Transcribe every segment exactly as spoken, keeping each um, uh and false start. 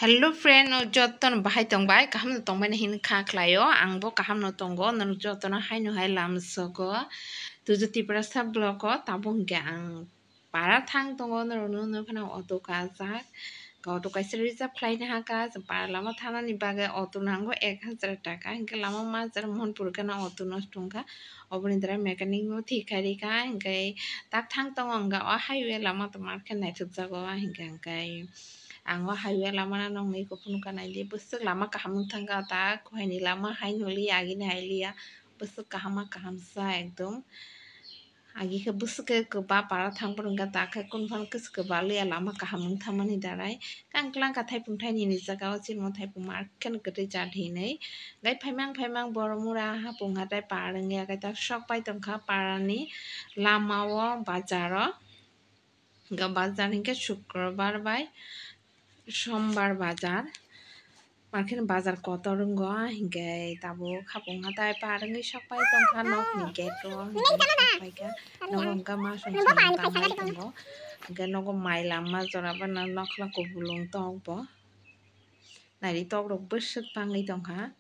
Hello friend, no jotono bahai tongbai, kaham no tongbai na hin kha khlaio, ang bo kaham no tongo, norok jotono haino hai lamsogo, tuju Tiprasa vlog o, tabo hinkhe ang para thang tongo, norok no nukha na auto kajak, auto kaisa reserve khlaina hakha, para lama thanani bagwi auto nango ek hajar taka, hinkhe lama majra Mohanpur gana auto nosto wngkha, oboni dara mechanic no thik khai rikha, hinkhe tak thang tongo, hinkhe o highway lama tongma khe naithok jago, hinkhe, hinkhe. Ang o highway lama no nogni kuphur nukha naidi, bwswk lama kaham wng thangkha ta, kuhaini lama hai nukliya, agini hai liya, bwswk kaham ma kaham sa ekdom. Agi khe bwswk khe kwba para thang phuru wngkha ta khe, kunu phano kwchwk kwba liya, lama kaham wng thangmani darai. Kang klang kha thaipung thainini jaga o, chini thaipung ma khe kwtwi chat hinwi. Gai phaimang phaimang Boromura hapung hatai par wngya, gai ta sok pai tongkha parani lama o, bazar o. Hinkhe bazar hinkhe Shukrobar bai Sombar bazar. Markhe bazar kotor wngo, hinkhe tabuk hapung hatai par wngwi sok pai tongkha nokni gate o, hinkhe sok paikha. Nogo hinkhe ma song song tangwi tongo. Hinkhe nogo mai lama jora bono nokla kubulung tok bo. Naidi tokrok bwswk bangwi tongkha.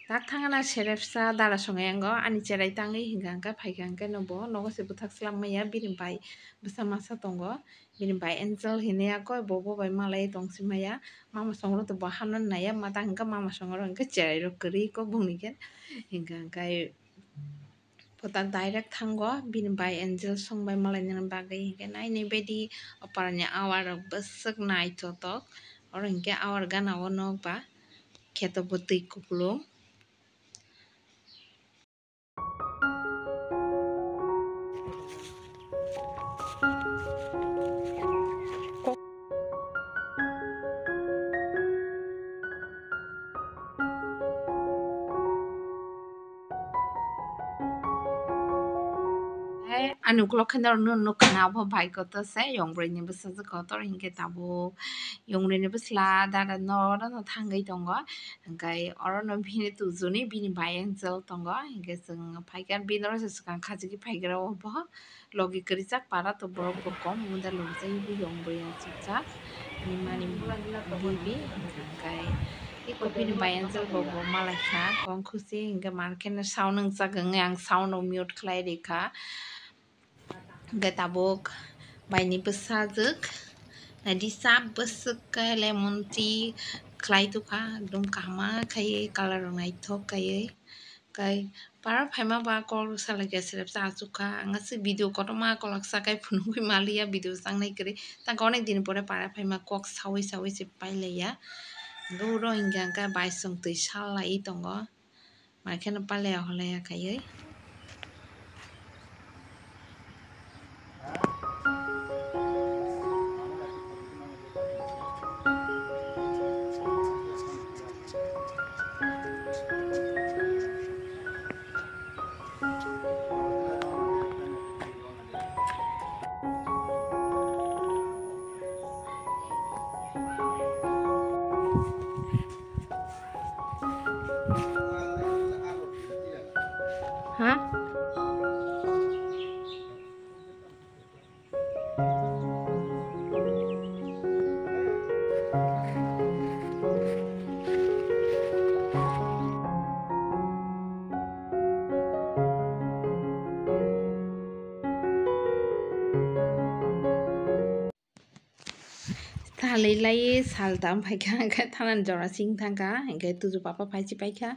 Tak thangna serepsa dara songo yango ani cherai tangwi hinkha, hinkhe phaikha, hinkhe no bo nogo se bwthak swlak maya, bini bai bwsa masa tongo, bini bai Angel hinwi ya koi bo, bo bai malai tong si maya, mama songro to bo hamna naiya, mata hinkhe mama songro hinkhe cherai rok kwrwi kok bongni khe hinkha, hinkhe. Photo direct thango, bini bai Angel song bai malainani bagwi, hinkhe nainai baidi o parani awar rok bwswk naithotok. Oro hinkhe awar gana o nokba kheto bo twi kupulung. Hai, ani ukulok khe norok nukha na, abo bai kotor se, yong bwrwi ni bwsajwk kotor hinkhe tabuk yong bwrwi ni bwsla dada norok no thangwi tongo, hinkhe oro no bini tujuni bini bai Angel tongo, hinkhe chwng phaikha bini oro se swkang khachigwi phaikha obo. Logi kwrwijak para to borok bo kom, omo da logi jagwi yong bwrwi achukjak. Ani mani bibi, hinkhe eko bini bai Angel bo bo malaikha, kong khusi, hinkhe mankhe no sound nungjak wngwi ang sound no mute khlai rikha. Hinkhe tabuk baini bwsajwk, naidi sa bwswk khe lemon tea khlai tongkha, ekdom kaham ma khai colour rok naithok khaiwi. Kai para phaima ba kok salaikha, serep sa achukha. Ang aswk video kotorma kolak sakai phunugwi maliya, video changnai kwrwi. Tangkha onek din pore para phaima kok sawi sawi se pailaiya. Hwnkhe uro hinkhe hwnkhe baisong twi sal lai tongo. Mai kheno palaya holaya kaiwi. Ha? Salai lai saltam phaikha, hwnkhe thanani jora sing thangkha, hwnkhe tuju papa phaichi paikha.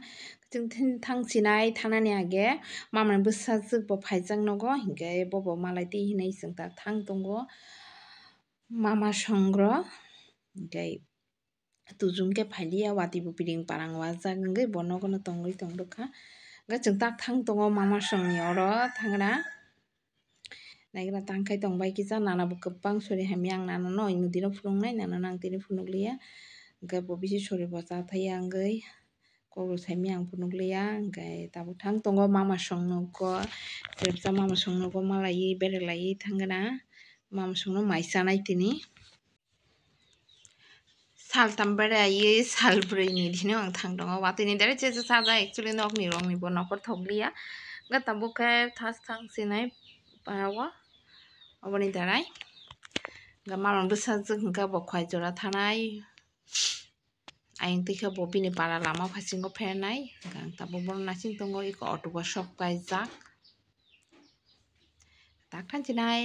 Chwng thin-, thang sinai thanani age mamani bwsajwk bo phaijak nogo, hwnkhe bobo malai twi hinwi chwng ta thang tongo mama songro, hwnkhe tujung khe phailiya, watwi bo piring parang wajak wngwi bo nogono tongwi tongdokha. Hwnkhe chwng tak thang tongo mama songni oro thangra. Naigra tangkhai tongbai kisa, nana bo kwbang sori hamya, ang nana no ingo dino phunuknai, nana no ang tini phunukliya. Hwnkhe bo bisi sori bo cha thaiya wngwi kok rw saimya ang phunukliya. Hwnkhe tabuk thang tongo mama song nogo, rebsa mama song nogo malaiwi beralaiwi thangna. Mama songno mai chanai tini. Saltam beraiwi sal brwini dino ang thang tongo. Watwini dere cheche sajak, actually nokni rokni bo nokol thokliya. Hwnkhe tabuk khe thas thang sinai parao oboni darai. Hwnkhe malon bwsajwk hwnkhe bo Khwai jora thanai. Ayang twi khe bo bini para lama phasingo phernai. Hwnkhe ang tabuk bono naising tongo, eko auto bo sok kaijak. Tak thansinai.